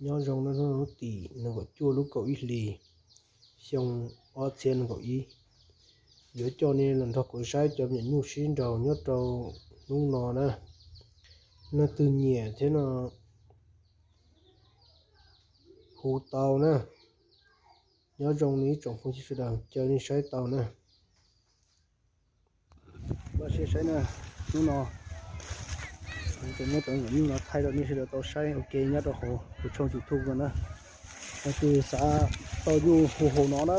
Nyob zoo nawb, hnub no hnub tim nees nkaum cuaj lub kaum ib hlis xyoo ob txhiab nees nkaum ib. Yuav coj nej los nrog kuv saib cov me nyuam nyuj sib nraus nyob rau hnub no na. Leej twg nyiam thiab no hu tau na. Nyob zoo nej ib tsoom phooj ywg sawv daws, caw nej saib tau na. Npaj siab saib na, hnub no kuv muab cov me nyuam nyuj no thaij rau nej sawv daws tau saib ua ke nyob rau hauv kuv tshooj YouTube no na. Leej twg xav tau nyuj hu hauv no na.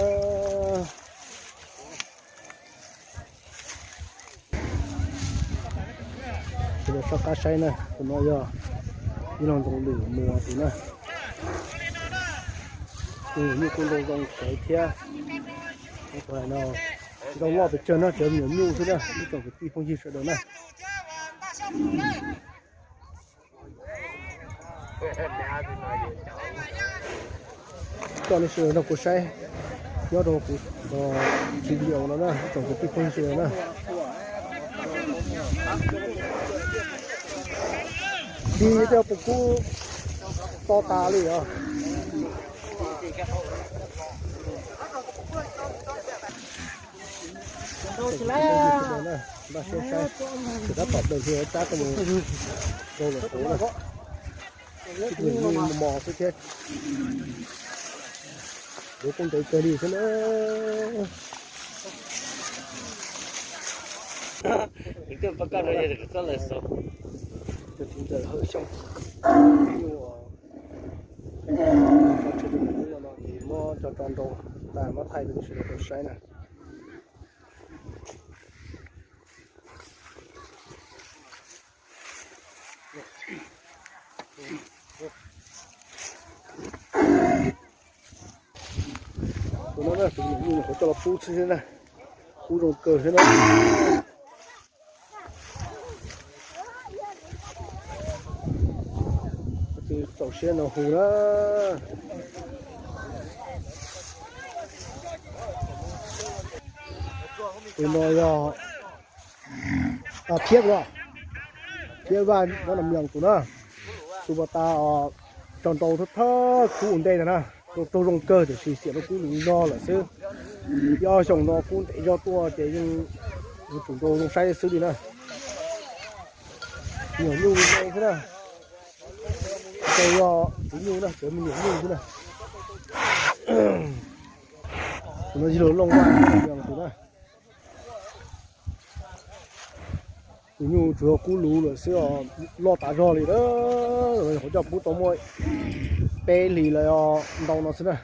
Sawv daws soj qab saib na, tus no yog ib leeg Ntxoov Lwm Muas tus na. Tus nyuj kuj zoo zoo kawg thiab. Tus no zoo loj pes tsawg na, cov me nyuam nyuj xwb na ib tsoom kwv tij phooj ywg sawv daws na. Coj nej sawv daws nrog kuv saib nyob rau kuv tsis video no na ib tsoom kwv tij phooj ywg sawv daws na. Dig tej puas kub to tas li os. Npaj siab saib, tsis tab tom plaws li tsab tuaj mus rau lawm hauv na. Ib tug nyuj mos mos xwb thiab. Lawv kuj ntev kawg li thiab na. Tus txiv ntxawm Hawj Xyooj, nyuj, muab tso tso nrau tas muab thaij rau nej sawv daws tau saib na. Tus no na, tus nyuj no kuv coj los pub xwb na, pub zoo kawg thiab na. Tus txaus siab no hu na. Tus no yog Thiab, Thiab Vaj Nam Yog tus na, tus pas tas tso nrau thawj thawj khub ua ntej ntag na, raug zoo kawg tiam sis xiam rau kub luv zog lawm xwb. Ib ob xyoos no kub ntev zog tuaj ces yeej yuav tsum nrau zoo saib xwb li na. Nyuam nyuj me xwb na, tau yog tus nyuj na, cov me nyuam nyuj xwb na. Tus no yog Looj Vaj tus na. Tus nyuj tsuas yog kub luv lawm xwb os, loj tas zog li na. Qhov coj pub tau muaj peb hlis lawm os, ntau no xwb na.